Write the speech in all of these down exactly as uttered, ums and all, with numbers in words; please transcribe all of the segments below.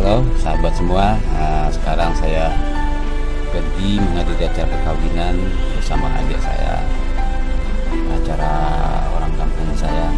Halo, sahabat semua. Nah, sekarang saya pergi menghadiri acara perkawinan bersama adik saya. Acara orang kampung saya.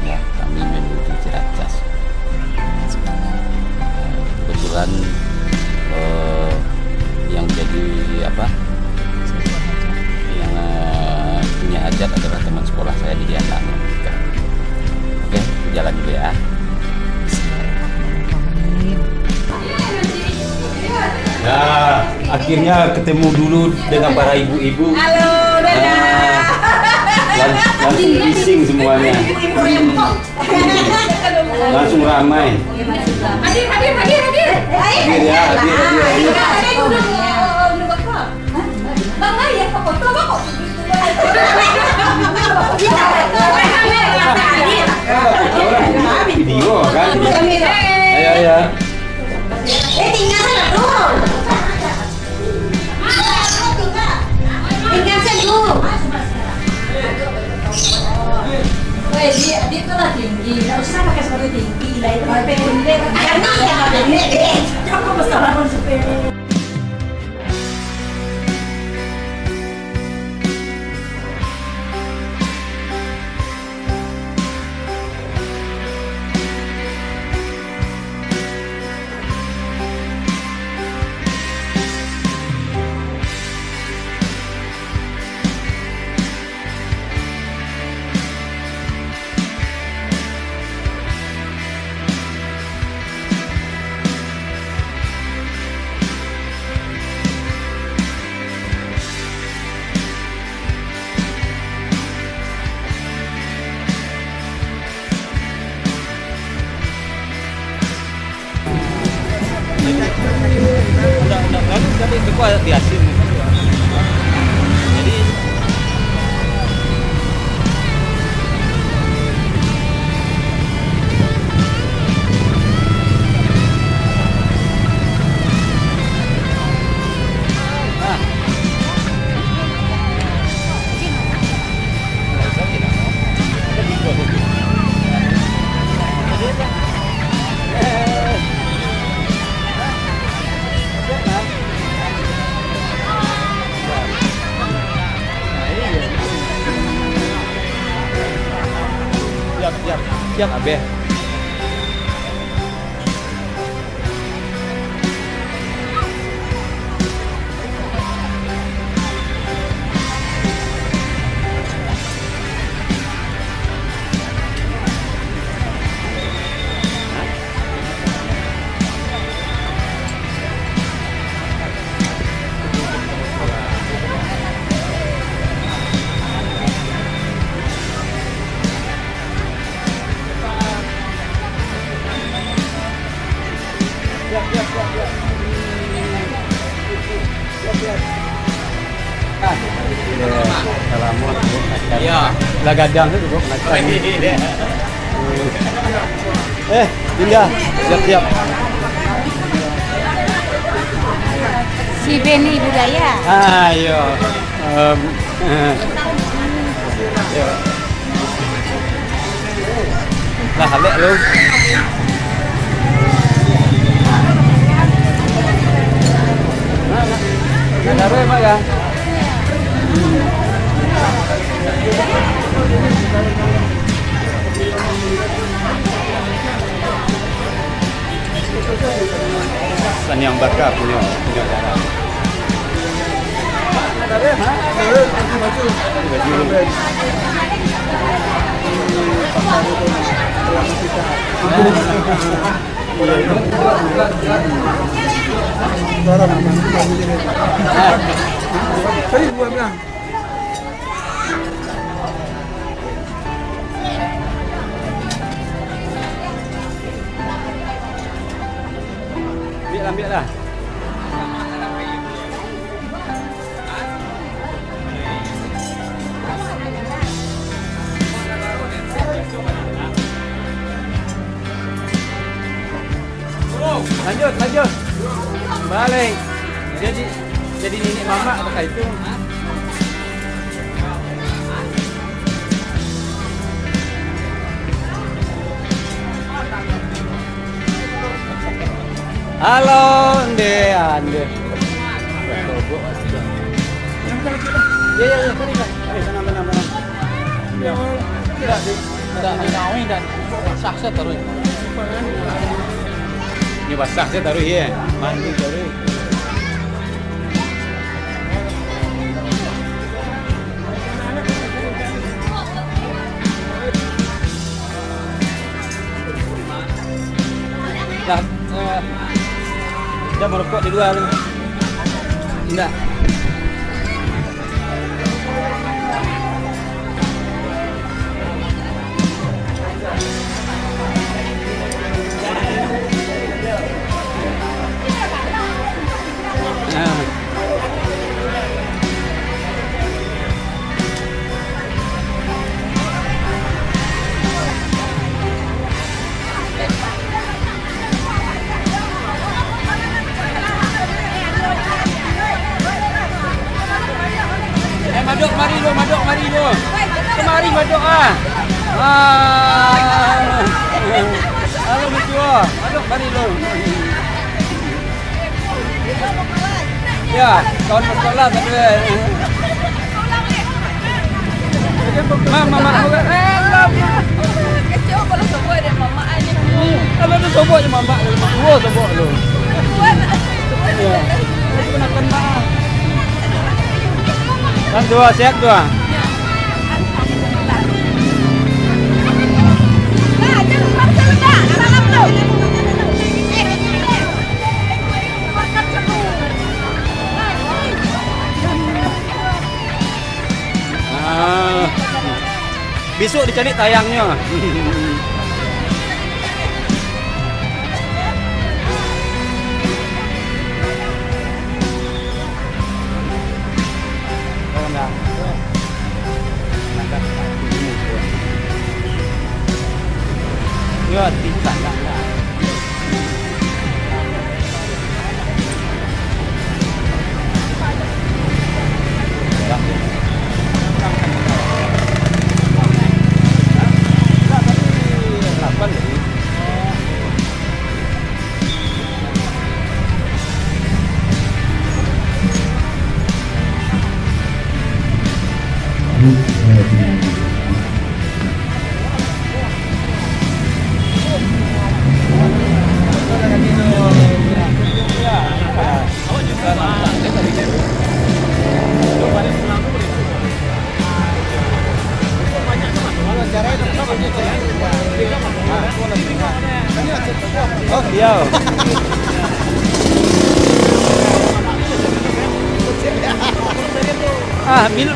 Ya, kami menuju Ciracas. Kebetulan, eh, yang jadi apa? Yang, eh, punya hajat adalah teman sekolah saya di Diana. Oke, jalan dulu ya. Bismillahirrahmanirrahim. Nah, akhirnya ketemu dulu dengan para ibu-ibu. Halo, dadah. Nah, lang-, langsung bising semuanya. Ibu-ibu rempong. Langsung ramai. Hadir, hadir, hadir, hadir. Hadir ya, hadir, hadir, hadir. Hadir, hadir, hadir. Bang, ya, foto, Bang, kok? Video, kan? Ayo, ayo. Eh, tinggal sana, bro. Tinggal sana, bro. Weh, dia, dia tu lah tinggi. Tak usah pakai sepatu tinggi lah. Itu mah pendek. Jangan, jangan pendek, deh. Jangan besar pun sepele. Ndak, ndak, lalu tadi kekuat di asin. Jadi, Siap, siap. Siap, abeh. Lah gadang tu, Bro, makan. Eh, Dinda, siap-siap. Si Benny Budaya. Ah, iyo. Em, eh. Iyo. Lah, alek lu. Nah, nah. Nah, taruh, Mak, ya. Saniang baka punyo, punyo darah. Tadi gua bilang, Ambiak lah, ambiak lah. Lanjut, lanjut. Balik. Jadi, jadi niniak mamak pakai itu. Halo, ande, ande. Ya, ya, ya, mari, mari. Mari, tenang, tenang, tenang. Ya. Tidak, tidak, tidak, tidak. Basah saja taruh. Ini basah saja taruh, ya. Mandi taruh. Lah, eh, dia merokok di luar. Indak. Nah. Eh, madok mari lo, madok mari lo. Kemari madok ah. Ah. Halo, Mitua. Madok mari lo. Ya, kawan sekolah tadi. Mama, mama, eh, lama. Kecil kalau sebut ada mama aja. Kalau tu sobok je mamak lu, mak dua sobok lu. Ya. Aku nak kena. Kan dua, sehat dua. Ah. Besok dicari tayangnyo. Yo, tingkah lah. Oh, iya. Ah, Mil-, Mil-,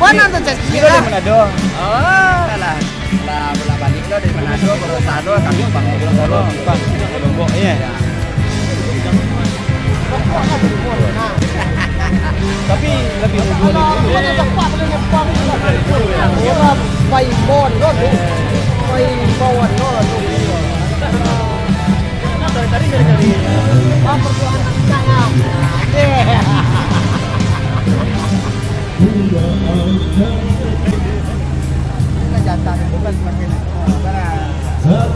Milo dari Manado. Oh, alah. Lah, bolak-balik lo dari Manado, Gorontalo, kami Bang Gorontalo. Bang, Lombok, iya. Iya. Tapi lebih unggul itu. Orang paimbon lo tu. Paimbon lo tu. Dari tadi, dari tadi. Apa tu anak kita? Iya. Kita jatah itu kan semakin, eh, berat. Nah,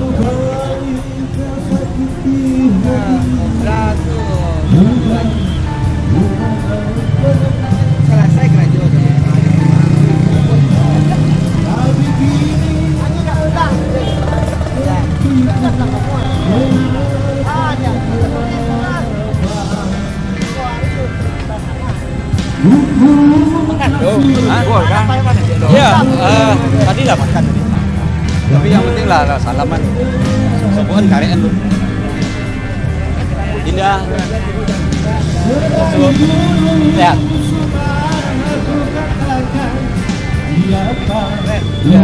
berat tu. Selesai karajo tu. Ya. Makan tu. Hah? Ya, eh, tadi lah makan tadi. Tapi yang penting lah, lah salaman. Sobokan karekan tu. Indah. Sehat. Ya.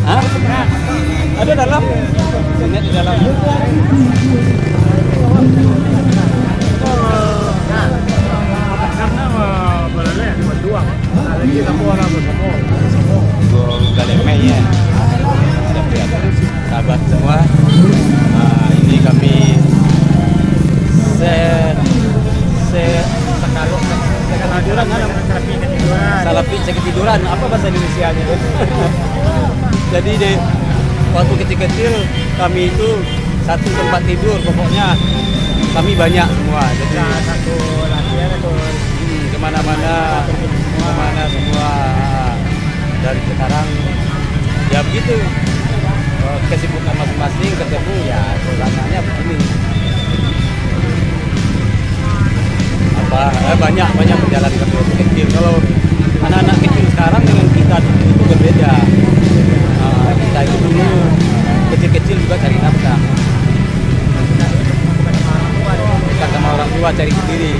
Hah? Ada dalam? Lihat di dalam. Sahabat semua, ah, ini kami Saya ketiduran, apa bahasa Indonesianya? Jadi, dek, waktu kecil-kecil, kami itu satu tempat tidur, pokoknya kami banyak semua. Jadi, nah, satu latihan atau hmm, kemana-mana, kemana semua. Dan sekarang, ya begitu. Eh, kesibukan masing-masing ketemu, ya, suasananya begini. Apa, eh, banyak, banyak menjalankan waktu kecil. Kalau anak-anak kecil sekarang dengan kita dulu itu berbeda. Ah, kita itu dulu kecil-kecil juga cari nafkah. Bukan sama orang tua, cari sendiri.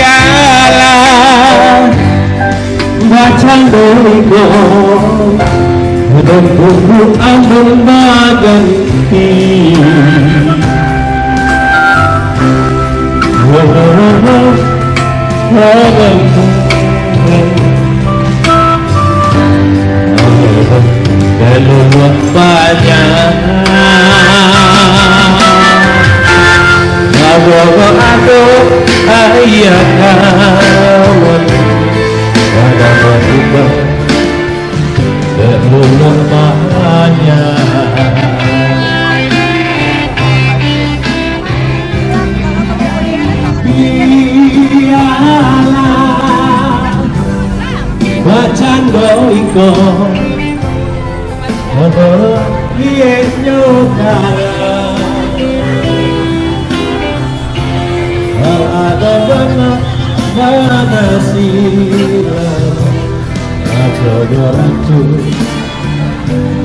Bialah bacando iko, untuak ambo baganti. Kalau banyak ado ayah kawan, pada berubah. Terlalu lamanya. Bialah bacando iko, oh, iyenyo kalah. Ado bana, bana sila. Rajo jo rajo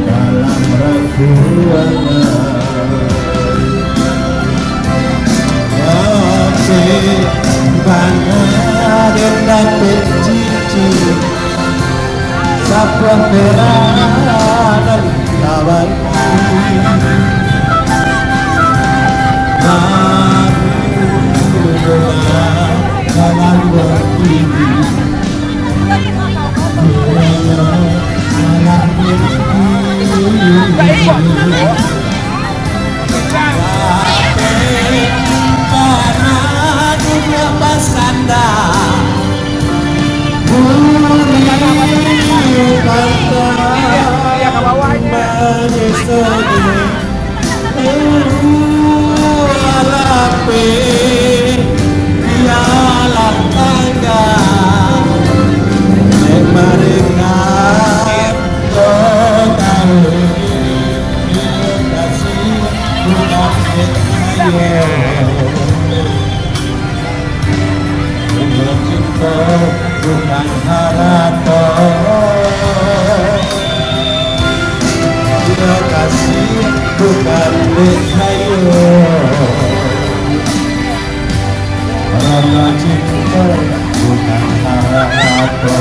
dalam rajo anak. Tapi bana den dapek cici, sapuah perak nan lawan. Baru dalam waktu ini. Cinto bukan harato, cinto kasih bukan dek kayo. Karano cinto bukan harato.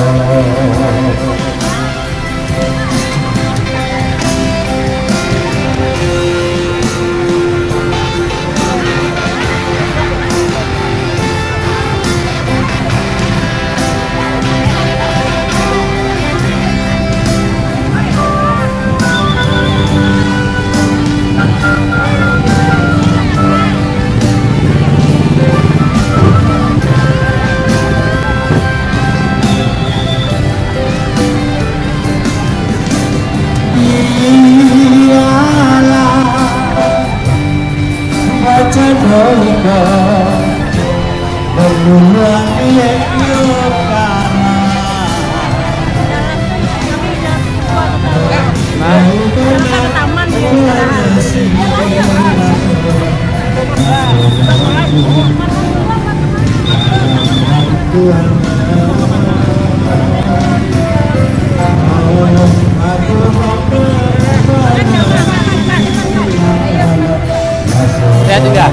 Sehat juga?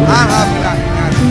Alhamdulillah.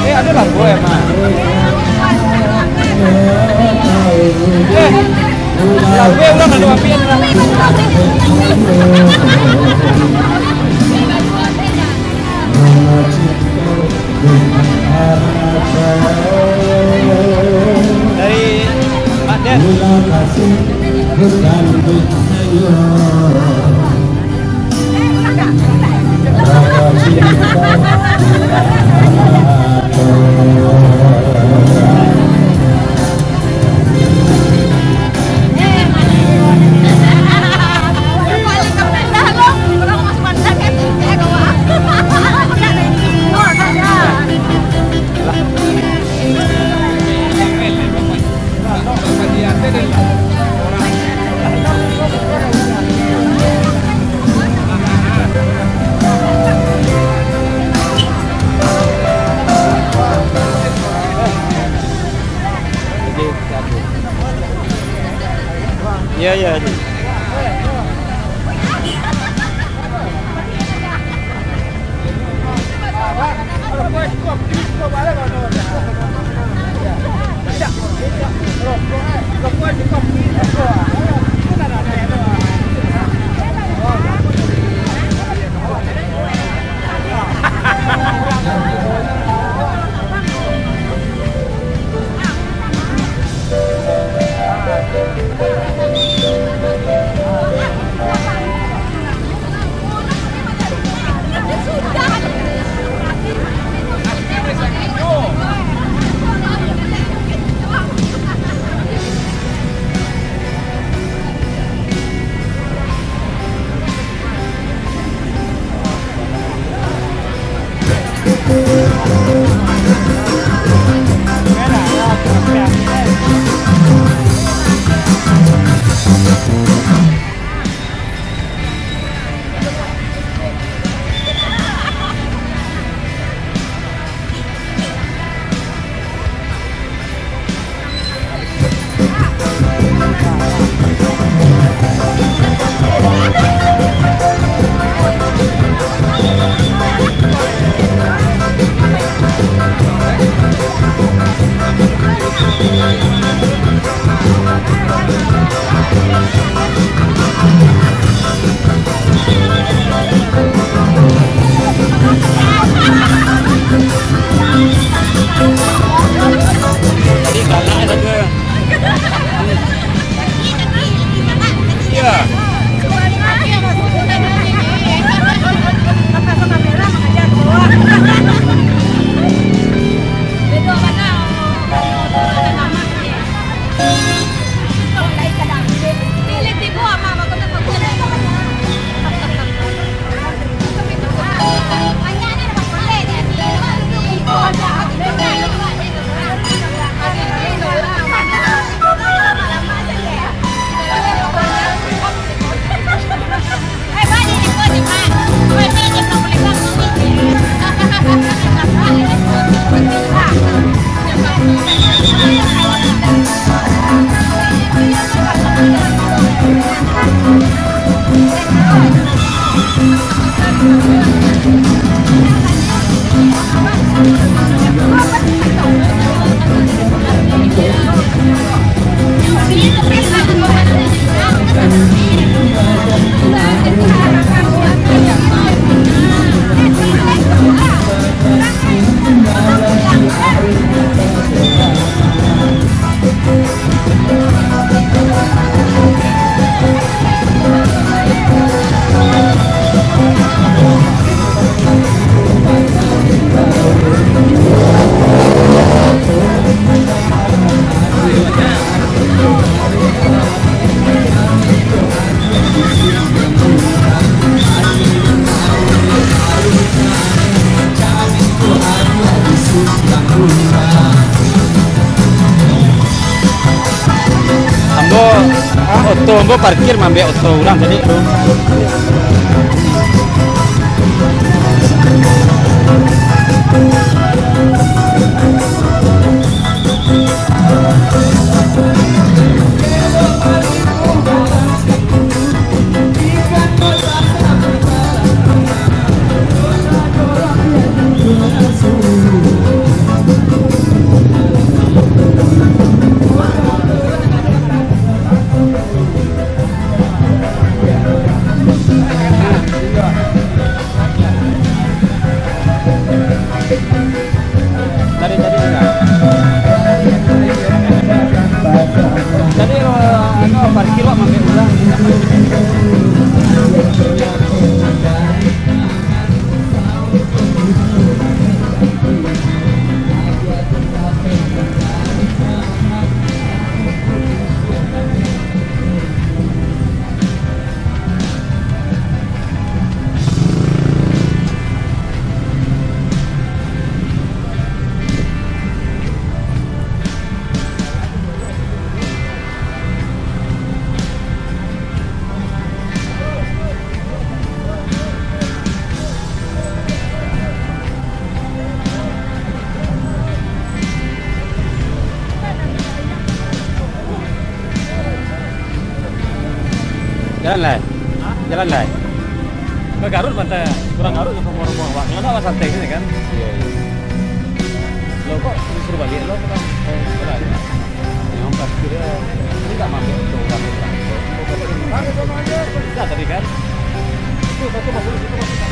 Eh, ada lagu ya, Mak? Eh, lagu yang udah ada api, ada. Dari Pak Den. Iya, iya, iya. Ambo, ah, oto ambo parkir maambiak oto urang tadi tu. Tadi, tadi juga. Tadi, eh, anu, parkir wak mampir urang. Jalan lai. Hah? Jalan lai. Ka Garut pantai. Kurang Garut ka rumah-rumah awak. Jangan awak santai sini kan? Iya, iya. Lo kok disuruh balik lo kan? Oh, jalan. Memang parkir dia. Ini tak mampir tu, orang tu. Bisa tadi kan? Itu satu masuk situ, masuk.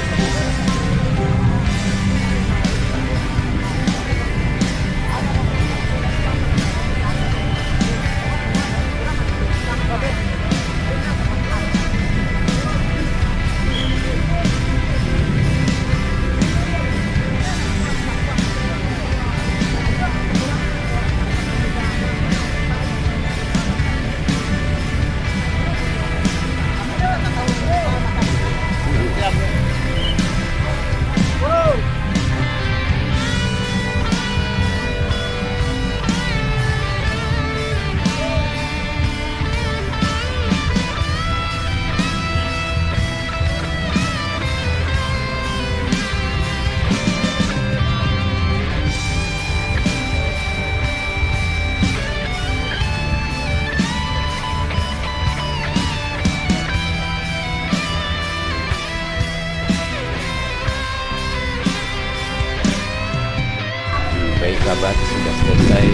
Baik, sahabat, sudah selesai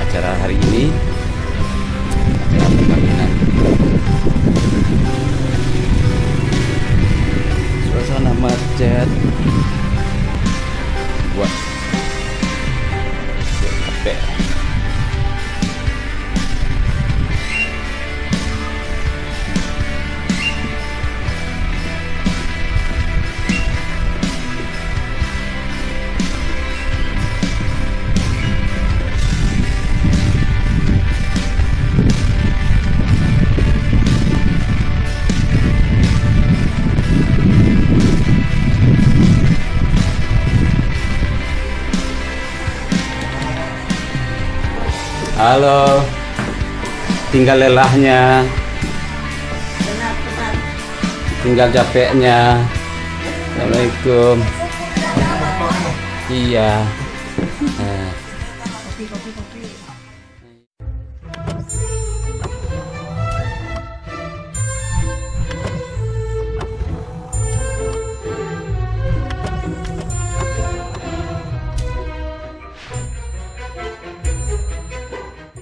acara hari ini, acara perkawinan. Suasana macet. Wah, capek. Halo. Tinggal lelahnya. Tinggal capeknya. Assalamualaikum. Iya. Nah.